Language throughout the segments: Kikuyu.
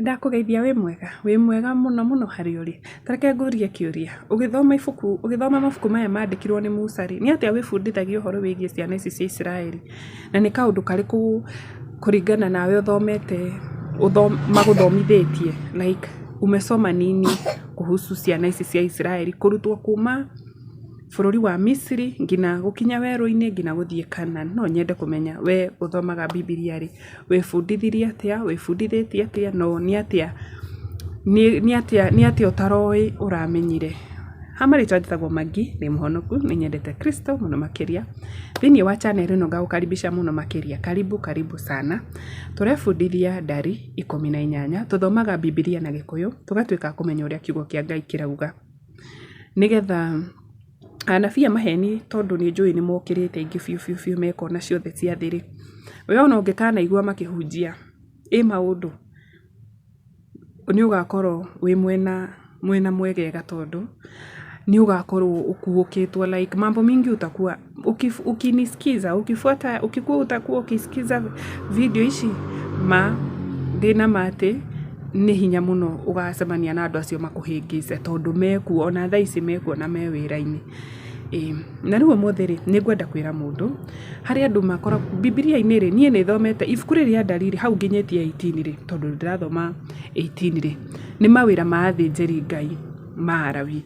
Nĩndakũgeithia wĩ mwega? Wĩ mwega mũno mũno harĩa ũrĩ. Ta reke ngũrie kĩũria, ũgĩthoma ibuku ũgĩthoma mabuku maya mandĩkirwo nĩ Musa rĩ, nĩ atĩa wĩbundithagia ũhoro wĩgiĩ ciana ici cia Isiraeli? Na nĩ kaũndũ karĩkũ kũringana nawe ũthomete magũthomithĩtie like umesoma nini kuhusu ciana ici cia Isiraeli kũrutwo kuma bũrũri wa Misiri nginya gũkinya werũ-inĩ nginya gũthiĩ Canaan. No nyende kũmenya we ũthomaga Bibilia rĩ, wĩbundithirie atĩa, wĩbundithĩtie atĩa, na nĩ atĩa nĩ atĩa nĩ atĩa ũtaroĩ ũramenyire? Ha marĩtwa njĩtagwo Maggie, ndĩ mũhonoku, nĩ nyendete Kristo mũno makĩria. Thĩinĩ wa channel ĩno ngagũkaribisha mũno makĩria. Karibu karibu sana. Tũrebundithia ndari 18, tũthomaga Bibilia na Gĩkũyũ, tũgatuĩka a kũmenya ũrĩa kiugo kĩa Ngai kĩrauga. Nĩgetha anabii a maheni tondũ nĩ njũĩ nĩ mokĩrĩte aingĩ biũ biũ biũ me kona ciothe cia thĩ rĩ, we ona ũngĩkanaigua makĩhunjia ĩ maũndũ, nĩ ũgakorwo wĩ mwena mwena mwegega tondũ nĩ ũgakorwo ũkuũkĩtwo like mambo mingi utakuwa ukinisikiza ukifuata ukikuwa utakuwa ukisikiza video ici ma ndĩna ma atĩ nĩ hinya mũno ũgacemania na andũ acio makũhĩngĩce tondũ mekuo ona thaa ici mekuo na me wĩra-inĩ. Ĩĩ na rĩu ũmũthĩ rĩ, nĩ ngwenda kwĩra mũndũ, harĩ andũ makoragwo, Bibilia-inĩ rĩ, niĩ nĩ thomete ibuku rĩrĩ rĩa Ndari rĩ, hau nginyĩtie 18 rĩ, tondũ ndĩrathoma 18 rĩ, nĩ mawĩra ma athĩnjĩri Ngai ma Alawi.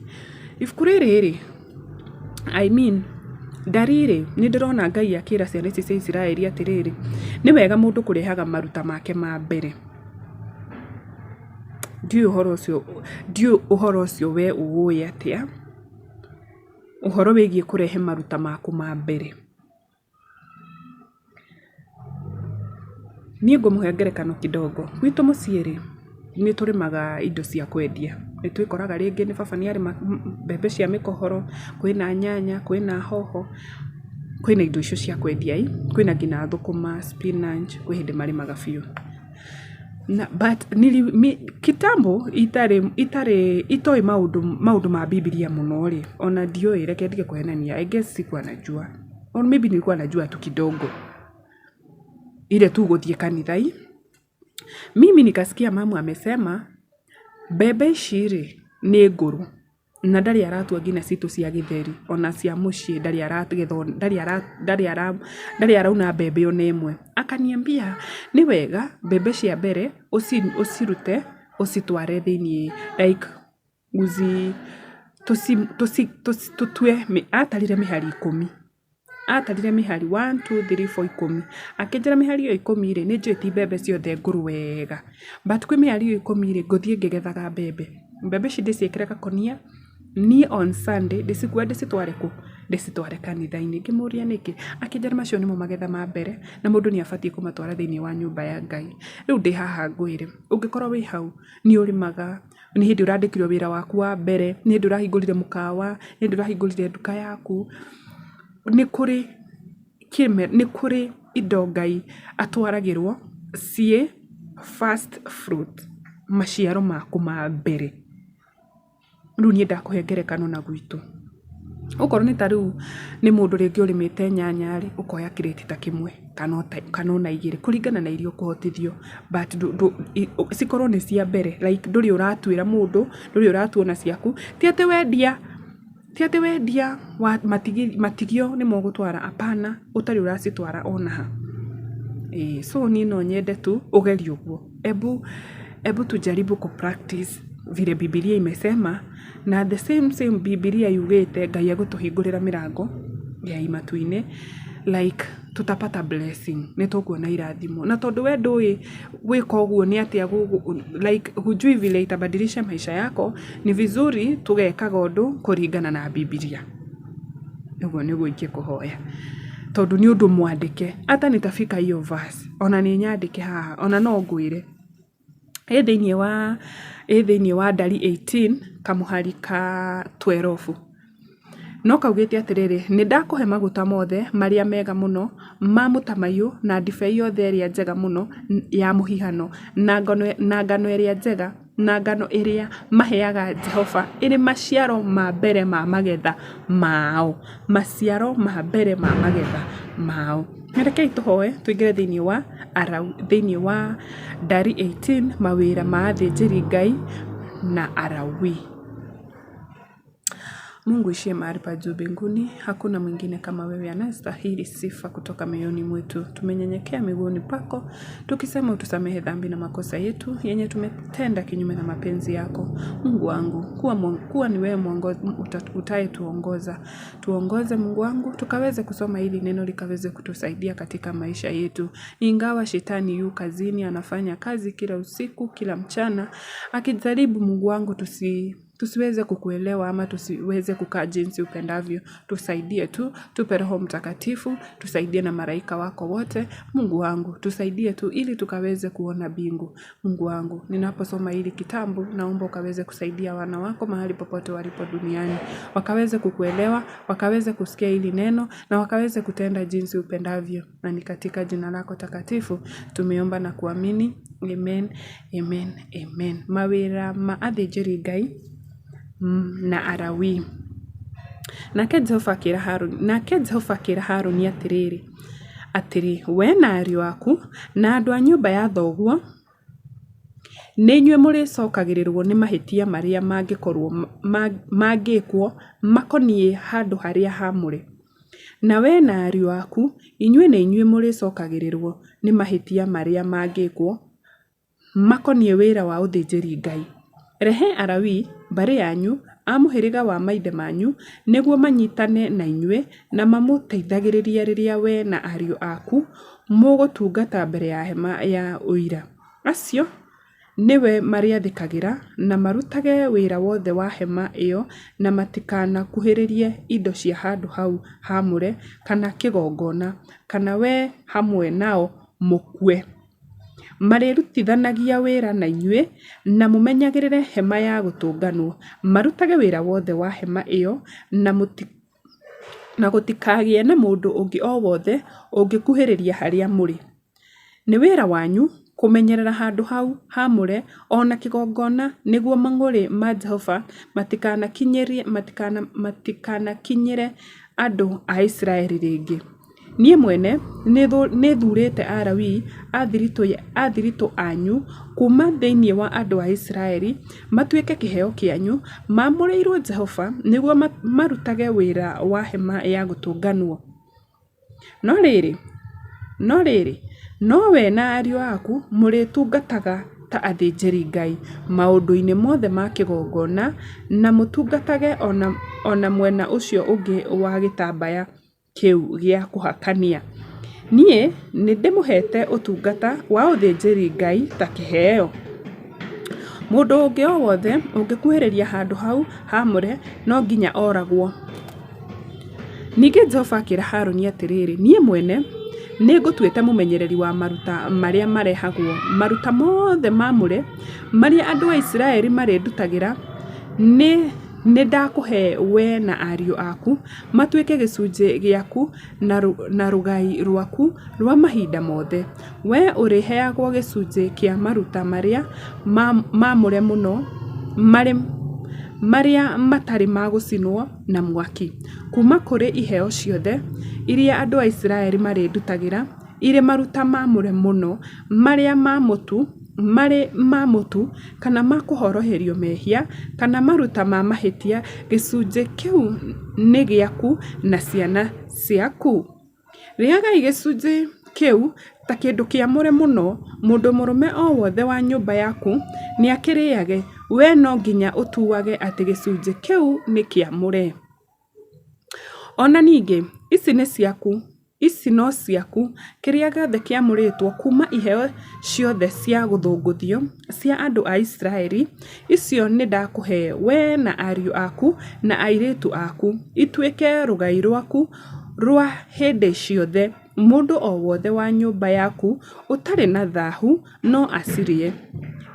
Ibuku rĩrĩ rĩ, I mean Ndari rĩ, nĩ ndĩrona Ngai akĩra ciana ici cia Isiraeli atĩrĩrĩ, nĩ wega mũndũ kũrehaga maruta make ma mbere. Ndiũĩ ũhoro ũcio, ndiũĩ ũhoro ũcio we ũwũĩ atĩa, ũhoro wĩgiĩ kũrehe maruta maku ma mbere. Niĩ ngũmũhe ngerekano kidogo, gwitũ mũciĩ rĩ, nĩ tũrĩmaga indo cia kwendia. Nĩ twĩkoraga rĩngĩ nĩ baba nĩ arĩma mbembe cia mĩkohoro, kwĩna nyanya, kwĩna hoho, kwĩna indo icio cia kwendia ĩ, kwĩna nginya thũkũma, spinach, kwĩ hĩndĩ marĩmaga biũ. Na but kitambo itarĩ itarĩ itoĩ maũndũ maũndũ ma Bibilia mũno rĩ, ona ndiũĩ reke ndige kũhenania, I guess sikuwa najua or maybe nilikuwa najua tu kidogo ile tu gũthiĩ kanitha ĩ. Mimi nikasikia mamu amesema mbembe ici rĩ nĩ ngũrũ na ndarĩ aratua nginya citũ cia gĩtheri ona cia mũciĩ ndarĩ aragetha ndarĩ arauna mbembe ona ĩmwe. Akaniambia nĩ wega mbembe cia mbere ũcirute ũcitware thĩiniĩ like tũtue atarire mĩhari 10. Atarire mĩhari one, two, three, four, 10. Akĩnjĩra mĩhari ĩyo 10 rĩ, nĩ njũĩ ti mbembe ciothe ngũrũ wega, but kwĩ mĩhari ĩyo 10 rĩ, ngũthiĩ ngĩgethaga mbembe. Mbembe ici ndĩciĩkĩre gakũnia, niĩ on Sunday ndĩcikue ndĩcitware kũ? Ndĩcitware kanitha-inĩ. Ngĩmũria nĩkĩ? Akĩnjĩra macio nĩmo magetha ma mbere na mũndũ nĩ abatiĩ kũmatwara thĩiniĩ wa nyũmba ya Ngai. Rĩu ndĩ haha ngwĩre, ũngĩkorwo wĩ hau nĩ ũrĩmaga, nĩ hĩndĩ ũrandĩkirwo wĩra waku wa mbere, nĩ hĩndĩ ũrahingũrire mũkawa, nĩ hĩndĩ ũrahingũrire nduka yaku, nĩ kũrĩ nĩ kũrĩ indo Ngai atwaragĩrwo ciĩ first fruit, maciaro maku ma mbere. Rĩu niĩ ndakũhe ngerekano na gwitũ. Okorwo nĩ ta rĩu nĩ mũndũ rĩngĩ ũrĩmĩte nyanya rĩ, ũkoya kĩrĩti ta kĩmwe kana ona igĩrĩ kũringana na iria ũkũhotithio but cikorwo nĩ cia mbere like ndũrĩ ũratuĩra mũndũ, ndũrĩ ũratua ona ciaku, ti atĩ wendia ti atĩ wendia matigio nĩmo ũgũtwara hapana, ũtarĩ ũracitwara ona ha. Ĩĩ so niĩ no nyende tu ũgerie ũguo. Ebu ebu tujaribu ku practice vile Bibilia imesema na the same same Bibilia yugĩte Ngai egũtũhingũrĩra mĩrango ya matu-inĩ like tutapata blessing, nĩ tũkuona irathimo. Na tondũ we ndũĩ gwĩka ũguo nĩ atĩa like hujui vile itabadilisha maisha yako, ni vizuri tũgekaga ũndũ kũringana na Bibilia. Ũguo nĩguo ingĩkũhoya. Tondũ nĩ ũndũ mwandĩke. Hata nitafika hiyo verse, ona nĩ nyandĩke haha, ona no ngwĩre. Ĩ thĩiniĩ wa ĩ thĩiniĩ wa Ndari 18 kamũhari ka 12. No kaugĩte atĩrĩrĩ, nĩ ndakũhe maguta mothe marĩa mega mũno ma mũtamaiyũ na ndibei yothe ĩrĩa njega mũno ya mũhihano na ngano ĩrĩa njega na ngano ĩrĩa maheaga Jehova ĩrĩ maciaro ma mbere ma magetha mao. Maciaro ma mbere ma magetha mao. Rekei tũhoe tũingĩre thĩinĩ wa thĩinĩ wa Ndari 18 mawĩra ma athĩnjĩri Ngai na Alawii. Mungu uishiye mahali pa juu mbinguni, hakuna mwingine kama wewe anayestahili sifa kutoka mioyoni mwetu. Tumenyenyekea miguuni pako tukisema utusamehe dhambi na makosa yetu yenye tumetenda kinyume na mapenzi yako. Mungu wangu, kuwa ni wewe utayetuongoza. Tuongoze Mungu wangu, tukaweze kusoma hili neno likaweze kutusaidia katika maisha yetu. Ingawa shetani yu kazini, anafanya kazi kila usiku, kila mchana, akijaribu Mungu wangu tusiweze kukuelewa ama tusiweze kukaa jinsi upendavyo. Tusaidie tu, tupe Roho Mtakatifu, tusaidie na malaika wako wote. Mungu wangu, tusaidie tu ili tukaweze kuona mbingu. Mungu wangu, ninaposoma hili kitabu, naomba ukaweze kusaidia wana wako mahali popote walipo duniani. Wakaweze kukuelewa, wakaweze kusikia hili neno na wakaweze kutenda jinsi upendavyo. Na ni katika jina lako takatifu tumeomba na kuamini. Amen, amen, amen. Mawĩra ma athĩnjĩri Ngai na Alawii. Nake Jehova akĩra Haruni, nake Jehova akĩra Haruni atĩrĩrĩ, atĩrĩ, wee na ariũ aku na andũ a nyũmba ya thoguo nĩ inyuĩ mũrĩcokagĩrĩrũo nĩ mahĩtia marĩa mangĩkorũo mangĩkwo makoniĩ handũ harĩa haamũre. Na wee na ariũ aku, inyuĩ nĩ inyuĩ mũrĩcokagĩrĩrũo nĩ mahĩtia marĩa mangĩkwo makoniĩ wĩra wa ũthĩnjĩri-Ngai. Rehe Alawii, mbarĩ yanyu, a mũhĩrĩga wa maithe manyu, nĩguo manyitane na inyuĩ na mamũteithagĩrĩrie rĩrĩa wee na ariũ aku mũgũtungata mbere ya hema ya Ũira. Acio nĩwe marĩathĩkagĩra na marutage wĩra wothe wa hema ĩyo na matikanakuhĩrĩrie indo cia handũ hau haamũre kana kĩgongona, kana wee hamwe nao mũkue. Marĩrutithanagia wĩra na inyuĩ na mũmenyagĩrĩre hema ya gũtũnganwo, marutage wĩra wothe wa hema ĩyo na gũtikagĩe na mũndũ ũngĩ o wothe ũngĩkuhĩrĩria harĩa mũrĩ. Nĩ wĩra wanyu kũmenyerera handũ hau haamũre o na kĩgongona nĩguo mang'ũrĩ ma Jehova matikanakinyĩre andũ a Isiraeli rĩngĩ. Niĩ mwene nĩ thuurĩte Alawii a thiritũ anyu kuuma thĩinĩ wa andũ a Isiraeli matuĩke kĩheo kĩanyu, maamũrĩirwo Jehova nĩguo marutage wĩra wa hema ya gũtũnganwo. No rĩrĩ, no rĩrĩ, no wee na ariũ aku mũrĩtungataga ta athĩnjĩri-Ngai maũndũ-inĩ mothe ma kĩgongona, na mũtungatage o na mwena ũcio ũngĩ wa gĩtambaya kĩu gĩa kũhakania. Niĩ nĩ ndĩmũheete ũtungata wa ũthĩnjĩri-Ngai ta kĩheo. Mũndũ ũngĩ o wothe ũngĩkuhĩrĩria handũ hau haamũre no nginya oragwo. Ningĩ Jehova akĩra Haruni atĩrĩ, Niĩ mwene nĩ ngũtuĩte mũmenyereri wa maruta marĩa marehagwo, maruta mothe maamũre marĩa andũ a Isiraeli marĩndutagĩra, nĩ ndakũhe wee na ariũ aku matuĩke gĩcunjĩ gĩaku na rũgai rwaku rwa mahinda mothe. Wee ũrĩheagwo gĩcunjĩ kĩa maruta marĩa maamũre mũno marĩa matarĩ ma gũcinwo na mwaki, kuuma kũrĩ iheo ciothe iria andũ a Isiraeli marĩndutagĩra irĩ maruta maamũre mũno, marĩa ma mũtu, marĩ ma mũtu, kana ma kũhoroherio mehia, kana maruta ma mahĩtia, gĩcunjĩ kĩu nĩ gĩaku na ciana ciaku. Rĩagai gĩcunjĩ kĩu ta kĩndũ kĩamũre mũno, mũndũ mũrũme o wothe wa nyũmba yaku nĩakĩrĩage, wee no nginya ũtuage atĩ gĩcunjĩ kĩu nĩ kĩamũre. O na ningĩ, ici nĩ ciaku, ici no ciaku, kĩrĩa gĩothe kĩamũrĩtwo kuuma iheo ciothe cia gũthũngũthio cia andũ a Isiraeli, icio nĩndakũhe wee na ariũ aku na airĩtu aku, ituĩke rũgai rwaku rwa hĩndĩ ciothe, mũndũ o wothe wa nyũmba yaku ũtarĩ na thaahu no acirĩe.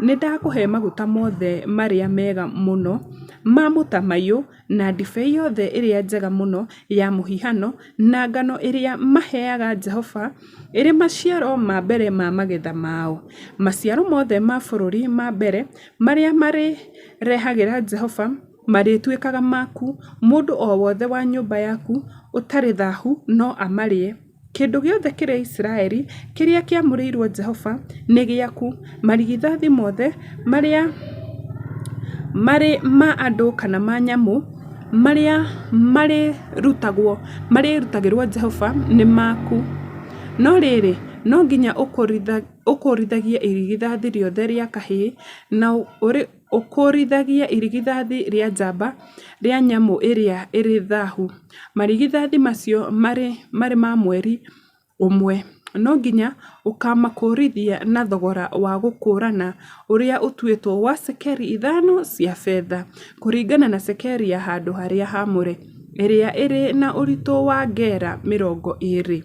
Nĩndakũhe maguta mothe marĩa mega mũno ma mũtamaiyũ, na ndibei yothe ĩrĩa njega mũno ya mũhihano, na ngano ĩrĩa maheaga Jehova ĩrĩ maciaro ma mbere ma magetha mao. Maciaro mothe ma bũrũri ma mbere marĩa marĩrehagĩra Jehova marĩtuĩkaga maku, mũndũ o wothe wa nyũmba yaku ũtarĩ thaahu no amarĩe. Kĩndũ gĩothe kĩrĩ Isiraeli kĩrĩa kĩamũrĩirwo Jehova nĩ gĩaku. Marigithathi mothe, marĩa marĩ ma andũ kana ma nyamũ, marĩa marĩrutagwo marĩrutagĩrwo Jehova nĩ maku. No rĩrĩ, no nginya ũkũũrithagie irigithathi rĩothe rĩa kahĩĩ, na ũkũũrithagie irigithathi rĩa njamba rĩa nyamũ ĩrĩa ĩrĩ thaahu. Marigithathi macio marĩ marĩ ma mweri ũmwe. No nginya ũkaamakũũrithia na thogora wa gũkũũrana ũrĩa ũtuĩtwo wa cekeri ithano cia betha, kũringana na cekeri ya handũ harĩa haamũre, ĩrĩa ĩrĩ na ũritũ wa gera 20.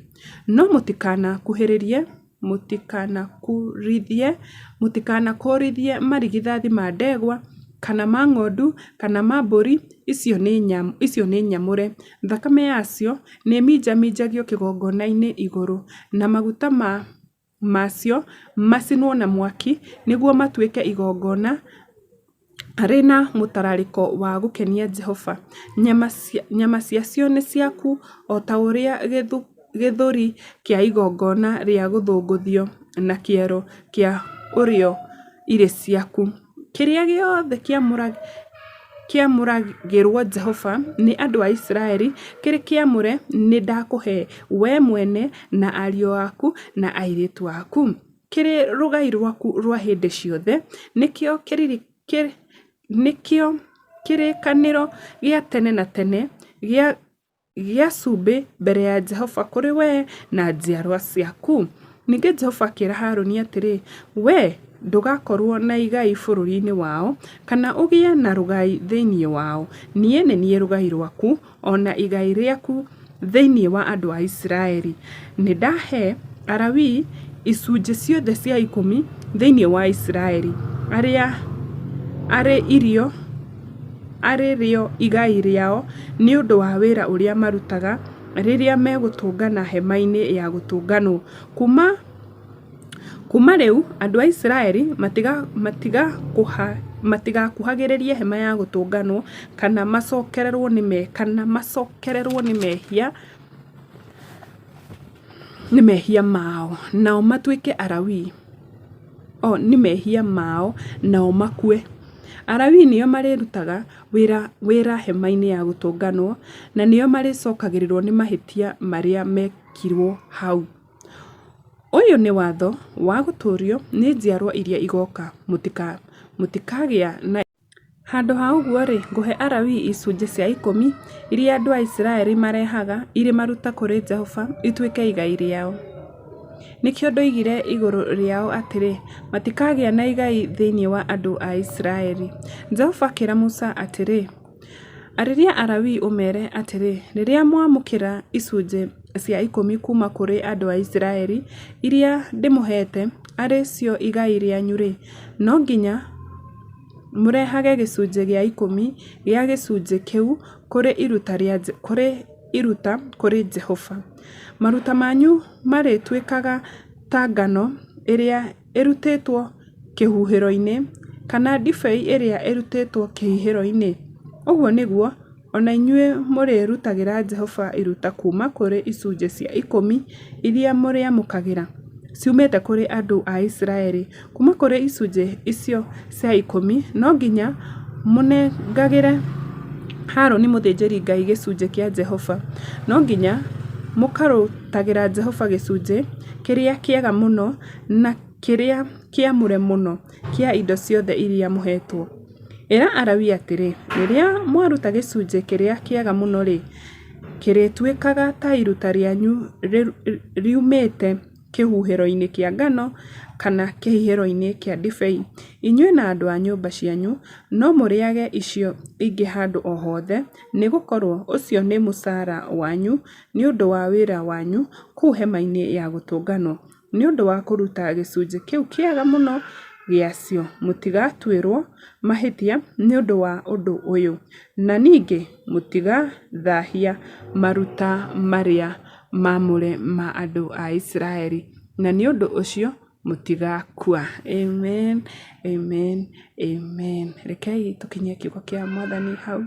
No mũtikanakuhĩrĩrie mũtikanakũũrithie mũtikanakũũrithie marigithathi ma ndegwa, kana ma ng'ondu, kana ma mbũri, icio nĩ nyamũre. Thakame yacio nĩĩminjaminjagio kĩgongona-inĩ igũrũ, na maguta macio macinwo na mwaki nĩguo matuĩke igongona rĩna mũtararĩko wa gũkenia Jehova. Nyama ciacio nĩ ciaku, o ta ũrĩa gĩthũri kĩa igongona rĩa gũthũngũthio na kĩero kĩa ũrĩo irĩ ciaku. Kĩrĩa gĩothe kĩamũragĩrwo Jehova nĩ andũ a Isiraeli kĩrĩ kĩamũre nĩndakũhe wee mwene na ariũ aku na airĩtu aku, kĩrĩ rũgai rwaku rwa hĩndĩ ciothe, nĩkĩo kĩrĩkanĩro gĩa tene na tene gĩa gĩa cumbĩ mbere ya Jehova kũrĩ wee na njiarwa ciaku. Ningĩ Jehova akĩra Harũni atĩrĩ, Wee ndũgakorũo na igai bũrũri-inĩ wao, kana ũgĩe na rũgai thĩinĩ wao. Niĩ nĩ niĩ rũgai rwaku o na igai rĩaku thĩinĩ wa andũ a Isiraeli. Nĩ ndahe Alawii icunjĩ ciothe cia ikũmi thĩinĩ wa Isiraeli, arĩa arĩ irio arĩ rĩo igai rĩao nĩ ũndũ wa wĩra ũrĩa marutaga rĩrĩa megũtũngana hema-inĩ ya gũtũnganwo. Kuuma rĩu andũ a Isiraeli matigakuhagĩrĩria hema ya gũtũnganwo kana macokererũo nĩ mehia mao, nao matuĩke Alawii. Nĩ mehia mao, nao makue. Alawii nĩo marĩrutaga wĩra hema-inĩ ya gũtũnganwo, na nĩo marĩcokagĩrĩrũo nĩ mahĩtia marĩa mekirũo hau. Ũyũ nĩ watho wa gũtũũrio nĩ njiarũa iria igooka. Mũtikagĩa na. Handũ ha ũguo-rĩ, ngũhe Alawii icunjĩ cia ikũmi iria andũ a Isiraeli marehaga irĩ maruta kũrĩ Jehova ituĩke igai rĩao. Nĩkĩo ndoigire igũrũ rĩao atĩrĩ, 'Matikagĩa na igai thĩinĩ wa andũ a Isiraeli. Jehova akĩra Musa atĩrĩ, Arĩria Alawii ũmeere atĩrĩ, 'Rĩrĩa mwamũkĩra icunjĩ cia ikũmi kuuma kũrĩ andũ a Isiraeli iria ndĩmũheete arĩ cio igai rĩanyu-rĩ, no nginya mũrehage gĩcunjĩ gĩa ikũmi gĩa gĩcunjĩ kĩu kũrĩ iruta kũrĩ Jehova. Maruta manyu marĩtuĩkaga ta ngano ĩrĩa ĩrutĩtwo kĩhuhĩro-inĩ, kana ndibei ĩrĩa ĩrutĩtwo kĩhihĩro-inĩ. Ũguo nĩguo o na inyuĩ mũrĩrutagĩra Jehova iruta kuuma kũrĩ icunjĩ cia ikũmi iria mũrĩamũkagĩra ciumĩte kũrĩ andũ a Isiraeli. Kuuma kũrĩ icunjĩ icio cia ikũmi, no nginya mũnengagĩre Harũni mũthĩnjĩri-Ngai gĩcunjĩ kĩa Jehova. No nginya mũkarutagĩra Jehova gĩcunjĩ kĩrĩa kĩega mũno na kĩrĩa kĩamũre mũno kĩa indo ciothe iria mũheetwo. Ĩra Alawii atĩrĩ, 'Rĩrĩa mwaruta gĩcunjĩ kĩrĩa kĩega mũno-rĩ, kĩrĩtuĩkaga ta iruta rĩanyu riumĩte kĩhuhĩro-inĩ kĩa ngano kana kĩhihĩro-inĩ kĩa ndibei. Inyuĩ na andũ a nyũmba cianyu no mũrĩage icio ingĩ handũ o hothe, nĩ gũkorũo ũcio nĩ mũcaara wanyu nĩ ũndũ wa wĩra wanyu kũu hema-inĩ ya gũtũnganwo. Nĩ ũndũ wa kũruta gĩcunjĩ kĩu kĩega mũno gĩacio, mũtigatuĩrũo mahĩtia nĩ ũndũ wa ũndũ ũyũ, na ningĩ mũtigathaahia maruta marĩa maamũre ma andũ a Isiraeli, na nĩ ũndũ ũcio mũtigakua. Amen, amen, amen. Rekei tũkinyie kiugo kĩa Mwathani hau.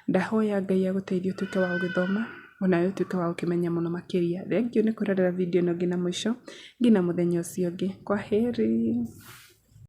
Ndahoya Ngai agũteithie ũtuĩke wa gũgĩthoma. Onawe ũtuĩke wa gũkĩmenya mũno makĩria. Thengiũ nĩ kwĩrorera video ĩno nginya mũico, nginya mũthenya ũcio ũngĩ. Kwaheri.